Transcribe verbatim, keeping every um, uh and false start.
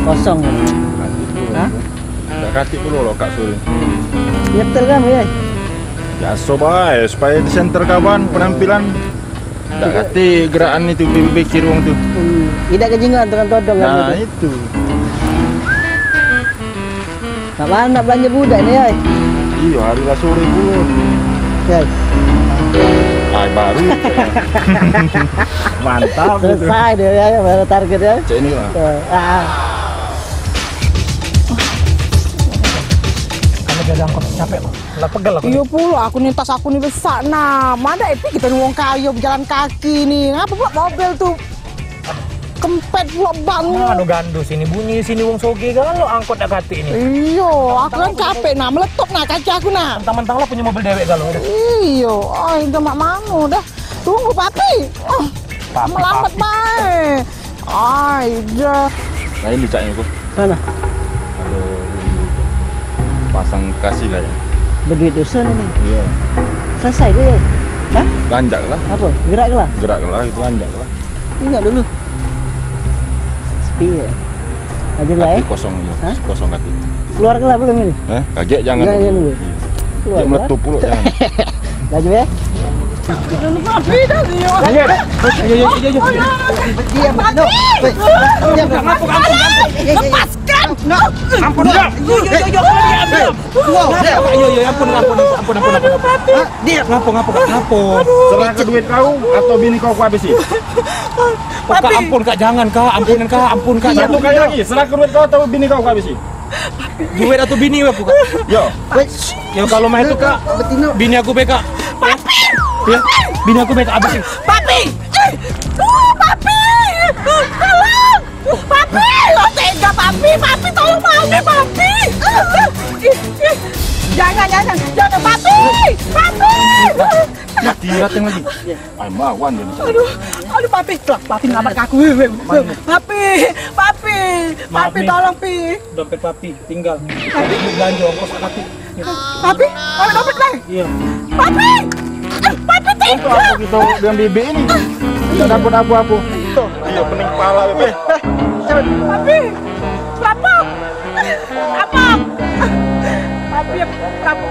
Kosong. Hah? Dak katik pulo lo kak sore. Nyetel kan, ya? Biaso bae, supaya di center kawan penampilan. Dak katik gerakan itu, bibik-bibik ciruang tu. Hmm. Idak kejingan dengan todong kan. Nah, itu. Nak mana nak belanja budak ni, ai? Iyo, hari lah sore pulo. Yes. Ai, baru. Mantap itu. Selesai dia, ya, ya, baru target, ya. Cek ini lah. Eh, ah. Kamu jadi angkot capek, Bang? Lah pegel aku. Iyo pulo, aku ni tas aku ni besak, nah. Mana epi kita ni wong kayo bejalan kaki ni. Ngapa pula mobil tu? Kempet pula ban. Anu gandus ini, bunyi sini wong soge galo angkot dak katik ini. Iyo, aku kan capek nah, meletup nah kaki aku nah. Mentang-mentang lah punya mobil dewek galo. Iyo, ai dah mak mano dah. Tunggu papi. Oh, papi, melambat papi. Bae. Ai dah. Nah, ini caknya aku. Mana? Aduh, pasang kasih lah ya. Beduit dusun ini. Iya. Selesai tu ya? Hah? Lanjak lah. Apa? Gerak ke lah? Gerak ke lah, itu lanjak lah. Ingat dulu. Sepi ya? Aja lah, eh. Kosong ya. Hah? Kosong kaki. Keluar ke lah belum ini? Eh, kaget jangan. Jangan dulu. Iya. Keluar. Dia meletup pula jangan. Laju ya. Ayo, ayo, ayo, ayo. Diam, no. Hei, diam. Ampun, ampun, ampun. Lepaskan. No. Ampun, no. Yo, yo, yo, yo, yo, yo. Wow, ayo, ayo, ampun, ampun, ampun, ampun, ampun, ampun. Hah? Diam. Ngapa, ngapa, ngapa? Serah ke duit kau atau bini kau, aku habisi. Oh, Kak, ampun, Kak, jangan, Kak, ampunin, Kak, ampun, Kak, jangan. Satu kali lagi, serah ke duit kau atau bini kau, aku habisi. Duit atau bini aku, Kak? Yo. Wes. Yo, kalau main tu, Kak, betino. Bini aku be, Kak. Papi! Ya, bini aku be, Kak, habisin. Papi! Eh, uh, papi! Tolong! Papi! Oh, tega, papi! Papi, tolong, papi! Papi! Ih, ih. Jangan, jangan, jangan, papi! Papi! Mati, datang lagi. Ai, melawan dia ni. Aduh, aduh, papi, lah, papi ngelamat ke aku. Weh, weh, weh. Papi, papi, papi, tolong, pi. Dompet papi tinggal. Papi belanja ongkos papi. Papi, papi dompet lah. Iya. Papi, eh, papi tinggal. Apa kita dengan bibik ini? Tidak dapat apa-apa. Tuh, iya, pening kepala, Beb. Papi, apa? Apa? Papi, apa?